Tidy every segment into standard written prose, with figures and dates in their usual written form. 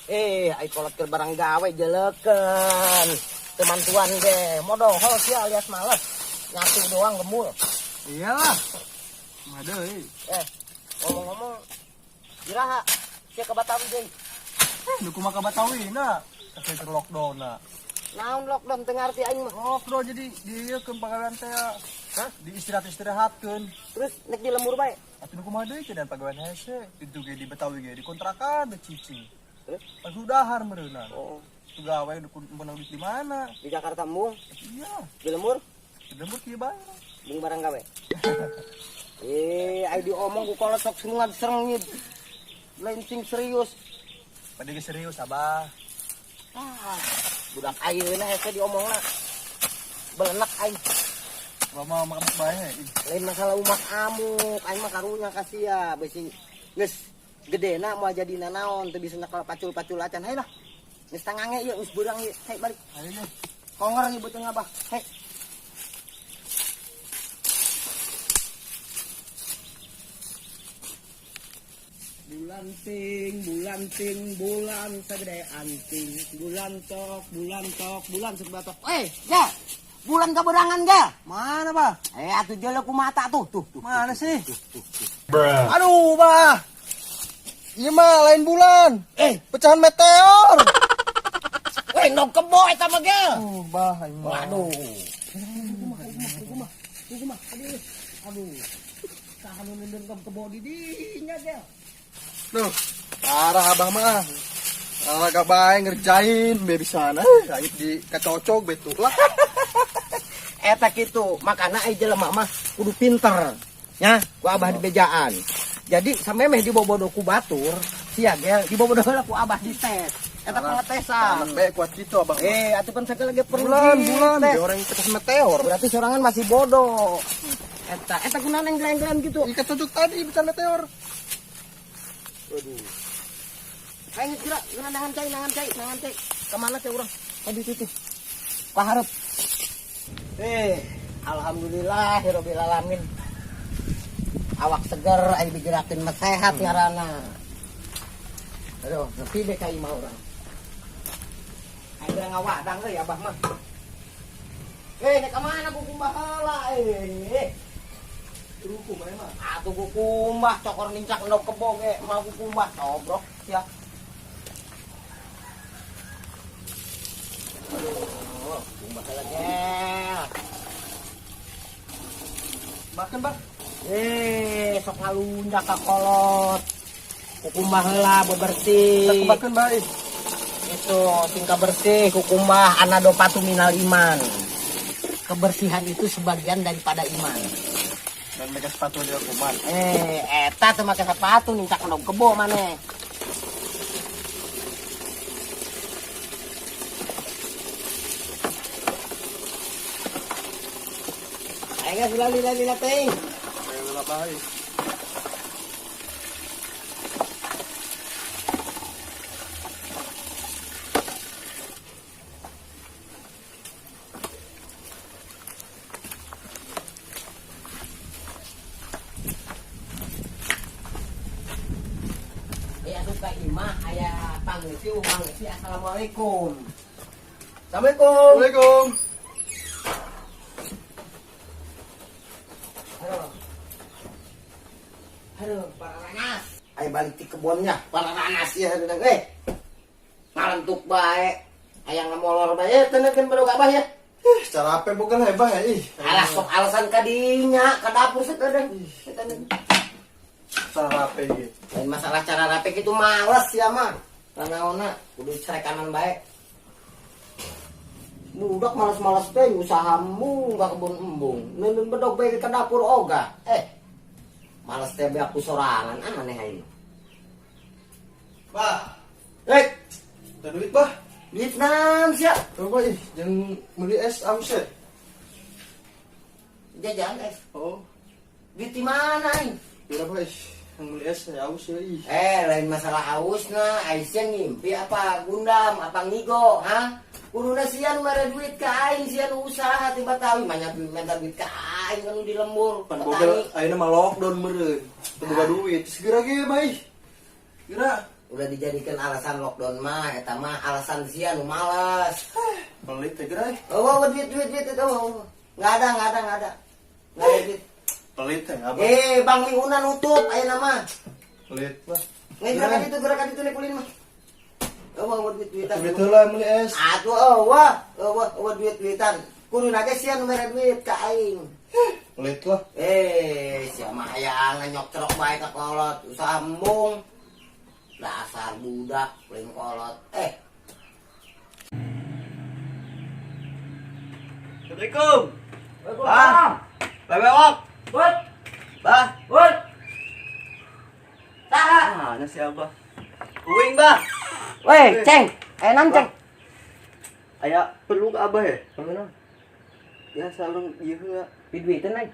Ai kolot keur barang gawe jelekeun. Teu mantuan ge, modohol sia alias males. Nyatu doang gemul. Iyalah. Mah deui. Ngomong-ngomong, iraha sia ka Batawi deui? Nu kumaha ka Batawi na? Kasih keur lockdown na. Naon lockdown, teu ngarti aing mah. Lockdown jadi di ieu keun pagawean teh. Hah? Di istirahat-istirahatkeun. Terus nek di lembur bae. Atuh nu kumaha deui dan pagawean hese. Itu ge di Betawi ge di kontrakan teh cicing. Terus? Pas udahar meureunna. Oh, Tuh gawe nu menang duit di mana? Di Jakarta embung, Iya, di lembur di lembur kieu bae. Bung barang gawe. Ai diomong ku kolot sok semua serengit. Lain sing serius. Pada ge serius, Abah. Ah, budak ayeuna hese diomongna. Belenek aing. Abah mah makan bae. Ih, Lain masalah umak amuk, aing mah karunya ka sia, bisi geus gedena moal jadi nanaon, teu bisa nyekel pacul-pacul acan. Hayu lah. Geus tangange ieu, geus beurang ieu. Hayu balik. Ayo ge. Konger ieu beuteung Abah. Hayu. Bulan ting, bulan ting, bulan segede anting, bulan tok, bulan tok, bulan sebatok. Ya, bulan keberangan ga? Mana, Bah? Atuh jelo ku mata tuh, tuh, tuh. Mana sih? Tuh, tuh, tuh. Aduh, Bah. Iya mah lain bulan. Pecahan meteor. Nog kebo eta mah gel. Bah, aing mah. Waduh. Kumaha, kumaha, kumaha, aduh. Aduh. Saha nu nundun kebo di dinya gel? Duh, parah Abah mah. Parah gak bae ngerjain be bisa na. Aing di kacocok betul lah. Eta kitu, makana ai jelema mah kudu pinter. Nya, ku Abah di bejaan. Jadi sampai meh dibobodo ku batur, sia gel dibobodo heula ku Abah dites. Eta pengetesan. Bae kuat gitu Abah. Atuh kan segala ge perlu Bulan, bulan, dites. dia orang pecah meteor. Berarti sorangan masih bodoh. Eta, eta kunaon yang geleng-geleng gitu? Ih, kacocok tadi pecah meteor. Waduh. Ayo kira, kira nangan cai, nangan cai, nangan cai. Kemana cai urang? Tadi tuh. Paharep. Alhamdulillah hirobbil alamin. Awak seger, ayo digerakin mah sehat ngarana. Aduh, ngerti deh kai mah urang. Ayo urang ngawadang euy Abah mah. Nek ka mana kukumbah heula eh. Ruku mana mah? Atuh kukumbah cokor nincak endog kebo ge mau kukumbah cobrok ya. Aduh, kukumbah heula ge. Makan, Bang. Sok ngalunjak ka kolot. Kukumbah heula bebersih. Kukumbahkeun bae. Itu tingkah bersih kukumbah anadopatu minal iman. Kebersihan itu sebagian daripada iman. Dan mereka sepatu dia kuman. Eta teu make sepatu nincak endog kebo maneh. Ayo guys, lila lila teh. Ayo lah bae. Aya suka imah, aya pangeusi, pangeusi. Assalamualaikum. Assalamualaikum. Assalamualaikum. Aduh. Aduh, para ranas. Ayo balik di kebunnya, para ranas ya, aduh, Ngalentuk bae. Hayang ngamolor bae, tenangkeun bedog Abah ya. Ih, cara apa bukan hebah ya, ih. Alah sok alasan kadinya, ka dapur saeudeung. Eta nih. Cara apa gitu? Lain masalah cara rapi gitu males ya mah. Ranaona kudu cerekanan bae. Budak males-males teh usahamu nggak kebun embung. Nundun bedog bae ke dapur ogah. Males teh beak ku sorangan aneh aing. Bah. Ada duit, Bah. Duit naon sia? Tuh, Bah, ih, jeung meuli es aus ya. Jajan es. Oh. Duit di mana aing? Pira, Bah, ih. Yang beli es ya aus ya, ih. Lain masalah aus na, Aisyah ngimpi apa gundam, apa ngigo, ha? Kuduna sian mere duit ka aing, sian usaha tiba tahu banyak minta duit ka aing kan di lembur. Pan Petani. boga ayeuna mah lockdown meureun. Teu boga duit, segera ge, Bah, ih. Segera. Udah dijadikan alasan lockdown mah, eta mah alasan sia nu malas. Pelit teh geura. Oh, oh, duit, duit, duit, itu. Oh, oh. Nggak ada, nggak ada, nggak ada. Nggak ada duit. Pelit teh Abah. Eh, Bang Minguna nutup, ayeuna mah. Pelit lah. Nggak gerakan itu, gerakan itu nih kulin mah. Oh, oh, duit, duitan. Duit heula meuli es. Atuh, oh, wah, oh, wah, oh, duit, duitan. Kudu ge sia nu mere duit ka aing. Pelit lah. Eh, sia mah hayang nyok cerok bae ka kolot, sambung. Dasar budak paling kolot. Eh, Assalamualaikum. Bah. Bewok. Woi, Bah. woi. Saha? Ah, si Abah. Uing, Bah. Woi, Ceng. Aya naon, Ceng? Aya perlu ke Abah ya? Perlu naon? Ya sareng ieu heula. Piduiteun aing.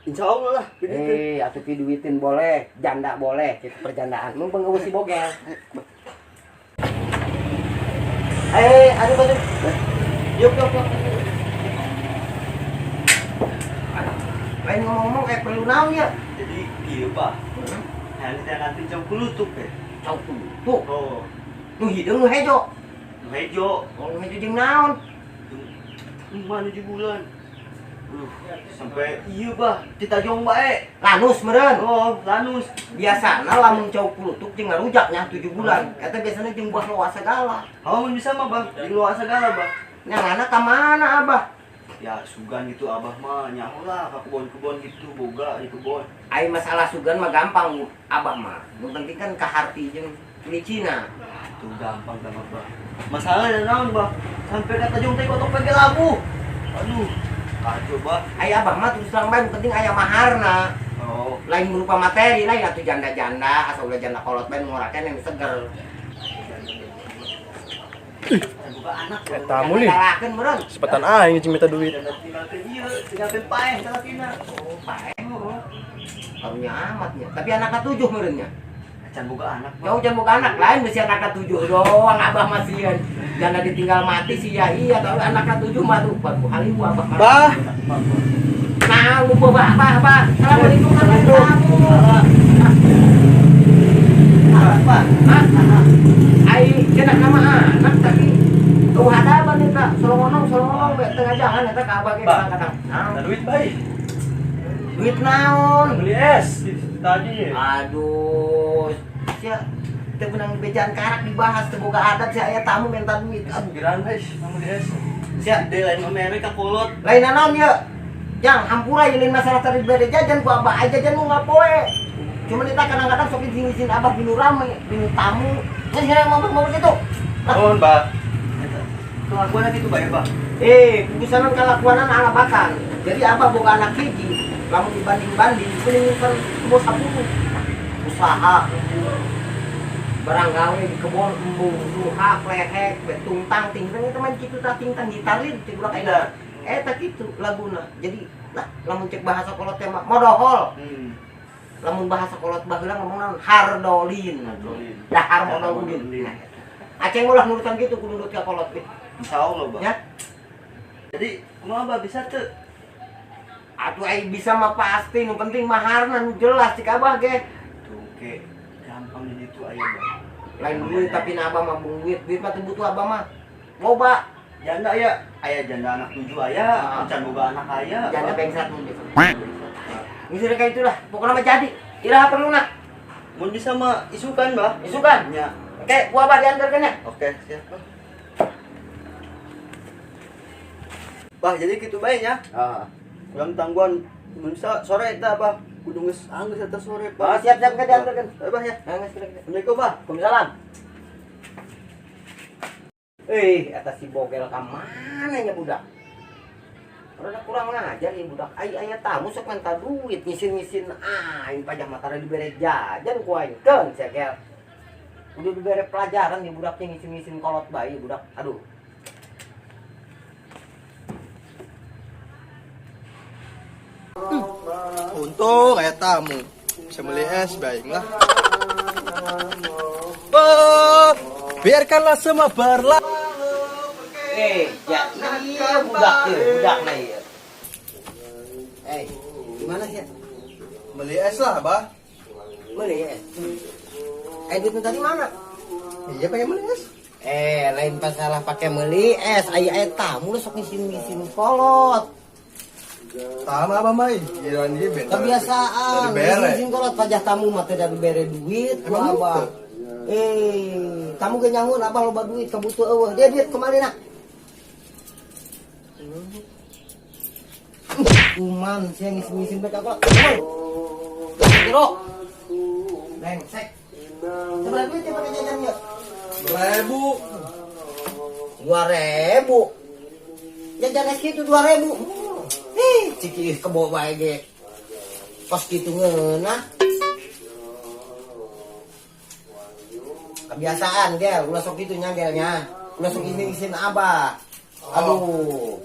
Insya Allah lah, piduiteun. Eh, atuh piduiteun boleh, janda boleh, gitu perjandaan. Mun pengeus si bogel. Eh, aduh, aduh. Yuk, yuk, yuk. Lain ngomong-ngomong kayak perlu naon ya? Jadi ieu, Bah. Yang kita nanti jauh kulutuk ya. Cau tuh. Oh, Nu hideung nu hejo. nu hejo. Oh, nu hejo jeung naon? Mana di bulan? Sampai iya bah, ditajong bae. Lanus meureun. Oh, lanus. Biasana lamun cau kulutuk jeung ngarujak nya 7 bulan. Eta biasana jeung buah loa segala. Oh, mun bisa mah, Bah, di luar segala, Bah. Nyangana ka mana Abah? Ya, sugan gitu Abah mah nyaho lah ka kebon-kebon gitu, boga di kebon. Ai masalah sugan mah gampang Abah mah. Nu penting kan kaharti jeung licina. Ah, itu gampang kan, Abah. Masalahnya naon, Bah? Sampai kata jong teh kotok pake labu. Aduh, kacau, Bah. Ai Abah mah terus terang bae nu penting aya maharna. Oh, Lain berupa materi lain atuh janda-janda asal ulah janda kolot bae nu ngorakeun yang seger. buka anak. Tamu nih. Tinggalkeun meureun. Sepetan aing jeung minta duit. Tinggalkeun ieu, tinggalkeun paeh salakina. Oh, paeh. Karunya amat nya. Tapi anaknya 7 meureun nya. Can boga anak, Bah. Jauh jangan buka anak lain mesti anaknya 7 doang Abah masih jangan ditinggal mati sih ya iya tapi anaknya 7 mah tuh baru haliwu Abah mah. Bah. Nah, lupa bah bah bah. Assalamualaikum warahmatullahi. Apa? Hah? Ai cenah nama anak tapi tuh hadapan eta solongonong solongonong be tengah jalan eta ka Abah ge Bah. kadang-kadang. Nah, Nah, duit bae. duit naon? Beli es tadi. Aduh, sia teu beunang bejaan karak dibahas teu boga adat sia aya tamu minta duit. Aduh, Pikiran guys, kamu di es. sia Gede lain Amerika kolot. lain naon ye? Jang hampura ieu lain masalah tadi bere jajan ku Abah aja jajan nu ngapoe. Cuman kita kadang-kadang sok izin-izin Abah binu rame, binu tamu. Geus kira ngomong-ngomong gitu. Lah, Nuhun, Bah. Kelakuan gitu bae, Bah. eh, kubusanan kalakuanan ala bakan. Jadi Abah boga anak hiji, lamun dibanding-banding mending nyimpen bos 10. Usaha barang gawe di kebon embung, luhak, lehek, betungtang, tingtang itu main kitu tah tingtang gitarlin ti budak ayeuna. Eta kitu laguna. Jadi lah lamun cek bahasa kolot teh mah modohol. Lamun bahasa kolot baheula ngomong naon? Hardolin. Hardolin. Dahar modol udin. Hardolin. Nah, Aceng ulah nurutan gitu kudu nurut ka kolot teh. Insyaallah, Bah. Ya. Jadi, kumaha Bah bisa teu? Atuh ai bisa mah pasti nu penting maharna nu jelas cik Abah ge. Tuh ke gampang di ditu aya, Bah. Lain duit tapi na Abah mah bung duit, duit mah teu butuh Abah mah. Loba. Janda aya, aya janda anak 7 aya, Ah. can boga anak aya. Janda Bah. bangsat mun bisa. Geus kayak itulah, pokoknya mah jadi. Iraha perluna? Mun bisa mah isukan, Bah. Isukan? Nya. Oke, ku Abah diantarkeun nya. Oke, siap, Bah. Bah, jadi kitu bae nya. Heeh. Kurang tangguhan mun bisa sore eta, Bah. Kudu geus anggeus eta sore, Oh, Bah. siap-siap ke diantarkeun. Eh, Bah ya. Nah, geus geus. Assalamualaikum, Bah. Waalaikumsalam. Eh, eta si bogel ka mana nya budak? Rada kurang ngajar ya budak. Ai aya tamu sok minta duit, ngisin-ngisin aing pajah matara dibere jajan ku aing. Keun sia gel. Udah dibere pelajaran ya budaknya ngisin-ngisin kolot bae budak. Aduh. Untung aya tamu. Bisa beli es baiklah. Oh, biarkanlah semua berlalu. Eh, ya iya budak ieu, budak na ieu. Eh, gimana sih? Beli es lah, Bah. Beli es. Eh, duitnya tadi mana? Iya pengen beli es. Eh, lain masalah pakai meuli es, aya eta tamu sok ngisin-ngisin kolot. Sama abah mah giliran dia ben. Kebiasaan, Dari bere. ngisin kolot pajah tamu mah teu dibere duit ku Emang abah. gitu? Eh, tamu ge nyangun abah loba duit kabutuh eueuh. Dia duit kemari nak. Kuman sia ngisin-ngisin bae ka kolot. Kuman. Jero. Brengsek. Seberapa duit yang pakai jajan yuk? 2.000. 2.000. Jajan es kitu 2.000. Ih, ciki kebo bae ge. Kos kitu ngeunah. Kebiasaan gel, ulah sok kitu nya gelnya. Ulah sok isin-isin abah. Aduh.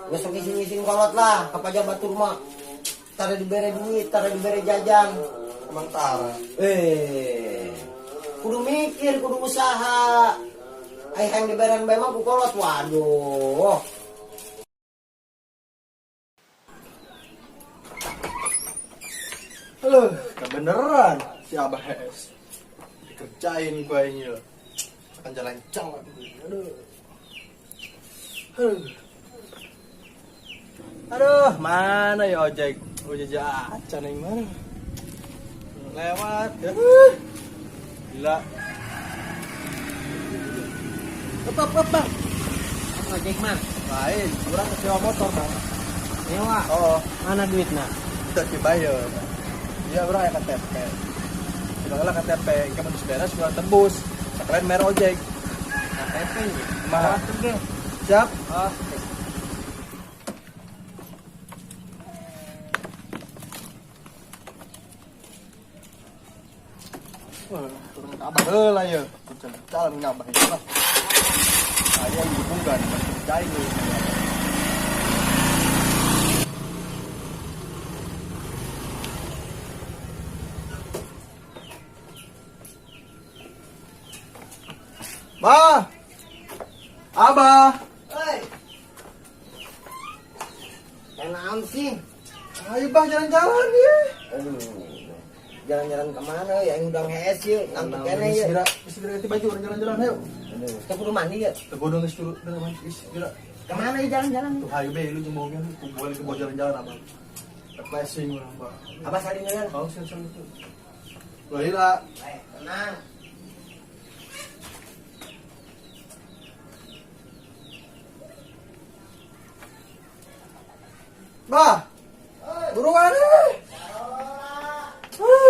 Ulah sok isin-isin kolot lah, kapaja batur mah. Tara dibere duit, tara dibere jajan. Emang tara. Eh, kudu mikir, kudu usaha. Ai hayang diberean bae mah ku kolot, waduh. Aduh, kebeneran si Abah HS. Dikerjain gua ini loh. Akan jalan-jalan gue. Aduh. Aduh. Aduh, mana ya ojek? Ojek acan yang mana? Lewat. Aduh. Gila. Apa apa apa? Ojek mah, Lain, kurang sewa motor, Bang. nyewa. Oh, Mana duitna? kita dibayar. Iya, orang ya KTP. Kita lah KTP, kamu harus beres, kurang tembus. Sekalian merah ojek. KTP nya. Mah. Oke. Siap? Oh. Wah, turun ke abah heula ya. Jalan ngabah itu lah. Saya hubungan, kerjain nih. Bah! Abah! Oi. Naon sih? Ayo bah jalan-jalan ya. Aduh. Jalan-jalan kemana ya? Yang udah ngees yuk, ngantuk kene ya. Segera, segera ganti baju, orang jalan-jalan ayo. Aduh, kita kudu mandi ya. Tegodong geus turu, udah mandi, geus segera. Kemana ya jalan-jalan? Tuh hayu be lu jeung boga ku boleh ke bawa jalan-jalan abang. Refreshing urang bah. Abah salin jalan. Kau siap siap itu. Lah lila. Eh, tenang. Bah. Buruan eh.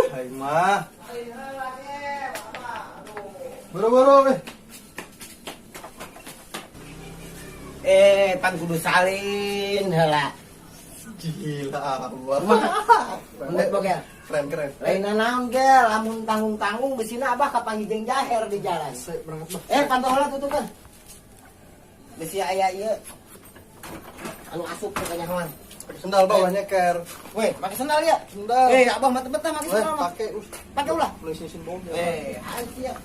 Hai mah. Buru-buru eh. Eh, pan kudu salin heula. Gila abah. Menurut bogel. Keren keren. Lain naon gel, lamun tanggung-tanggung besina abah kapanggih jeung jaher di jalan. Saya berangkat bah. Eh, pantau heula tutupan. Besi aya ieu. Anu asup teh kanyahoan. Pakai sendal bah, ulah nyeker. Weh, pakai sendal ya? Sendal. Eh, abah mah betah pakai Weh, sendal mah. pakai Pakai ulah. Mulai sini bogel. Eh, ayo siap.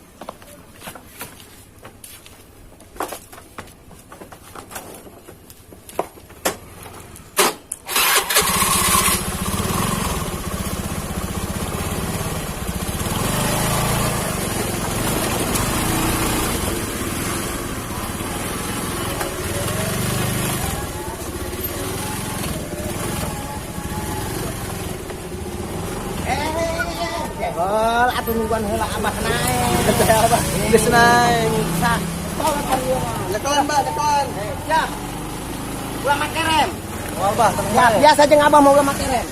Jebol, atuh nungguan heula abah naek. Abah, geus naek. Sa, tol kan ieu mah. Nyekelan bah, nyekelan. Eh, siap. Ulah make rem. Moal bah, tenang Ya, bae. biasa jeung abah mau ulah make rem.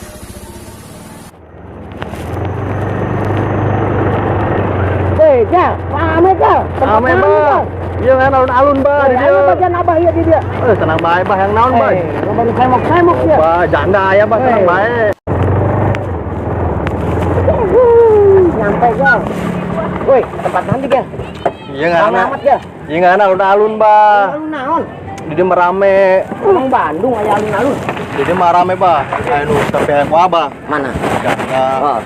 Hei, Jal, rame, Jal. Rame, Bah. Iya kan alun-alun bah di Ayo dia. bagian abah ieu di dia. Eh tenang bae bah yang naon bah. Eh, loba nu semok-semok Oh, ya. bah janda aya bah tenang Eh. bae. Nyampe, Jal. Woi, tempat nanti, Jal. Iya nggak Rame amat, Jal. Iya nggak alun-alun bah. Alun naon? Di dia merame. Orang Bandung aya alun-alun. Di dia marame bah. Ayo nu sampai yang abah. Mana? Janda. Oh,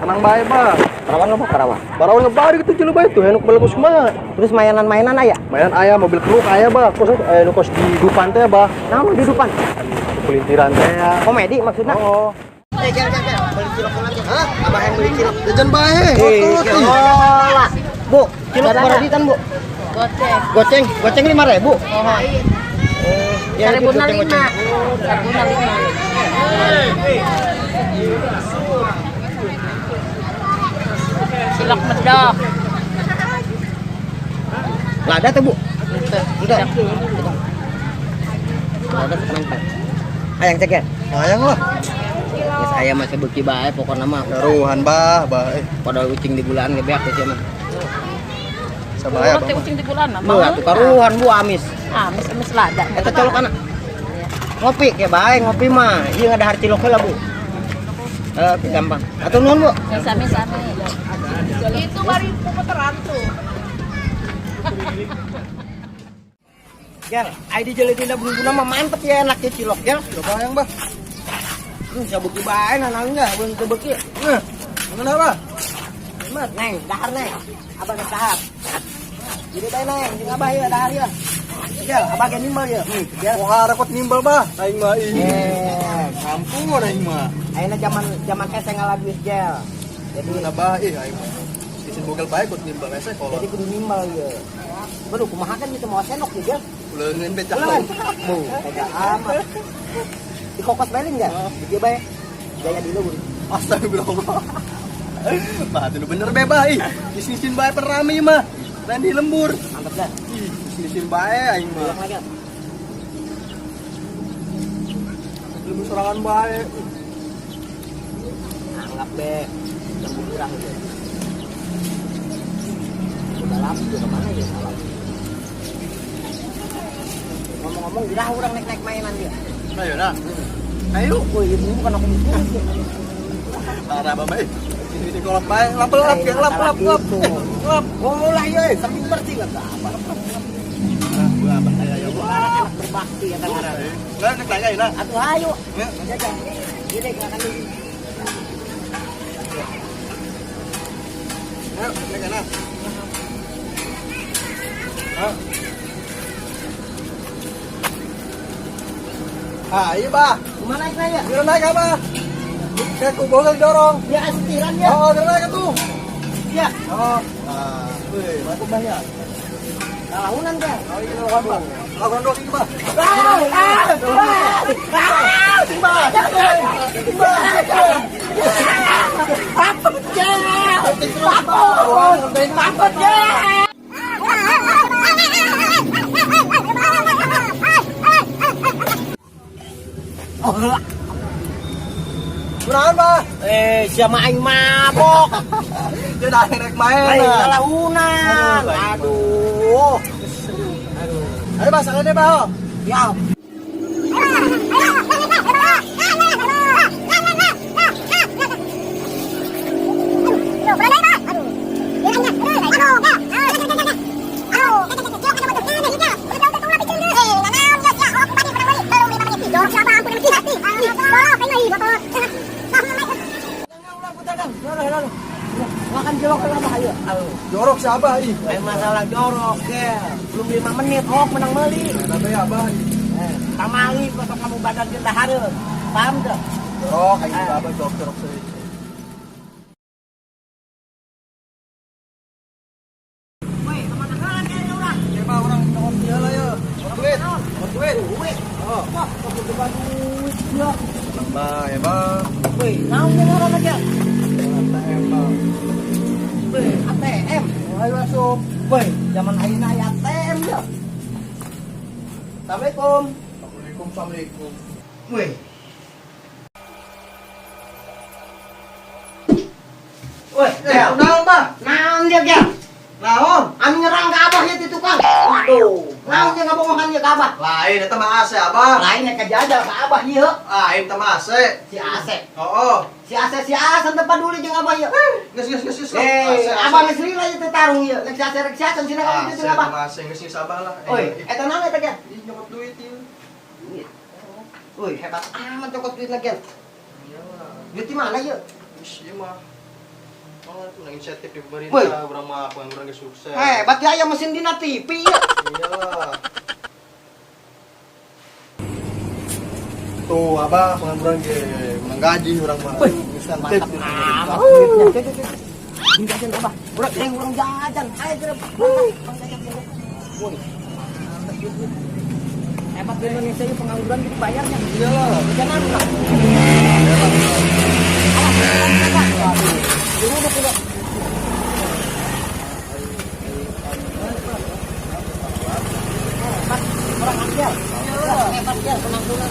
Tenang bae bah. Perawan lo Perawan. Barawan ngebari gitu jelema itu henuk balik semua. Terus mainan-mainan aya. Mainan ayah mobil keruk ayah bah. Kos nu kos di dupan teh bah. Naon di depan? Pelintiran teh ya. Komedi maksudnya? Oh. Eh, jal, jal, jal. Beli cilok lagi. Hah? Abah yang beli cilok. Jajan bae. Eh, Ngotot ih. lah. Bu, cilok baraditan, Bu. Goceng. Goceng, goceng 5.000. Oh. Ya, 1.005. goceng-goceng. 1.005. Cilok medok. Lada tuh, Bu. Gitu. Enggak. Lada tenang, Ayang cek ya. Sayang lah. Ya saya masih beuki bae pokokna mah. Taruhan bah, bah. Padahal ucing di gulaan ge beak teh sia mah. Sabaya Teh bah. ucing di gulaan Bu, atuh karuhan Bu amis. Amis amis lada. Eta colok anak. Ngopi ke bae ngopi mah. Ieu ngadahar cilok heula, Bu. Gampang. Atuh nuhun, Bu. Sami sami. Itu bari puteran tuh. Gel, ai di jeletina bumbu mah mantep ya enak ya cilok, Gel. Coba yang bah. Sabeuki bae nanangnya, beun teu beuki. Nah, mana bah? Mat, neng, dahar neng. Abah geus dahar. Jadi bae neng, jeung abah ieu dahar ieu. Gel, abah ge nimbal ieu. Gel. Wah, rekot nimbal bah. Aing mah ih. Eh, Ampun aing mah. ayeuna zaman zaman hese ngalah duit gel. Jadi nabah ih aing mah. Isin bogel bae kot nimbal hese kalau. Jadi kudu nimbal ieu. Baru kumaha kan gitu mau senok ieu gel. Uleungeun becak. Uleungeun. Bu, tega amat. Dikokos bae enggak? Di bae. Gaya dulu, Bu. Astagfirullah. Bah, itu bener be bah ih. Isin-isin bae perami mah. Lain di lembur. Mantap dah. Ih, isin-isin bae aing mah. Lagi. Lembur sorangan bae. Anggap be lembur kurang gitu. Udah lama juga kemana ya salah. Ngomong-ngomong gerah orang naik-naik mainan dia. Ayo nah. Ayo. Woi, ini bukan aku mikir. Parah bapak. Sini kolot bae, lap lap lap lap lap. Lap. Oh lah ye, saking bersih enggak apa. Nah, gua abah saya ya. Anak berbakti ya kan. Lah nek lagi lah. Atuh ayo. Jaga. Gede gerakan dulu. Ayo, nek enak. Ah, iya, Bah. Kemana naik ya? Kira naik apa? Kayak kubol dorong. Ya setiran ya. Oh, kira naik tuh. Ya. Oh. Nah, wih, mantap Bah ya. Lahunan kan? Oh, iya, lawan, Bah. Lawan dong, ini, Bah. Ah, ah, ah, Bah. Bah. Takut ya. Takut. Takut ya. Oh, Kunaon, Bah? Siapa aing mabok? Dia dah naik main. Aing lahunan. Aduh. Aduh. Ayo, Bah, sekali deh, Bah. Ya. Makan jorok lah ayo. Jorok siapa ih? Masalah jorok ya. Belum 5 menit hok menang meuli. Tapi abah. Tamali kok kamu badan jendahareun. Paham tuh? Jorok aing abah jorok jorok seueur. Woi, kemana heula kayaknya urang? Ya bah urang nyokot dia lah ya. Duit. Duit. Duit. Oh. Wah, kok boga duit ya. Tenang bah ya bah. Woi, naon jeung urang aja? ATM bah. Woi, ATM. Ayo masuk. Woi, zaman ayeuna aya ATM ya. Assalamualaikum. Assalamualaikum, assalamualaikum. Woi. Woi, Naon bah? Naon dia, Gel? Naon? Anu nyerang ke abah ya di tukang. Waduh, naon dia ngabohongan dia ke abah? Lain eta mah Ase abah. Lain yang kejajal ke abah ieu. Lain eta mah Ase. Si Ase. Heeh. Si Ase si Ase teu paduli jeung abah ieu. Geus geus geus geus. Abah geus lila ieu teh tarung ieu. Rek si Ase rek si Ase sina kamu jeung abah. Ase geus geus abah lah. Oi, eta naon eta Gel? Ih nyokot duit ieu. Duit. Woi, hebat amat cokot duit lagi. Iyalah. Duit di mana ieu? Geus ieu mah. Oh, itu nang insentif di Woi. pemerintah, urang mah urang geus sukses. Hebat ya aya mesin dina TV ieu. Iyalah. Tuh, abah pengangguran ge, menang gaji urang mah. Wih, Insentif mantap di amat pemerintah. duitnya. Ini jajan apa? Urang urang jajan. Ayo geura. Bang jajan dia. Woi. Mantap gitu. Hebat di Indonesia ini pengangguran gitu bayarnya. Iyalah. Jangan lah. Awas, diruduk udah. Hebat, orang akil. Hebat dia pengangguran.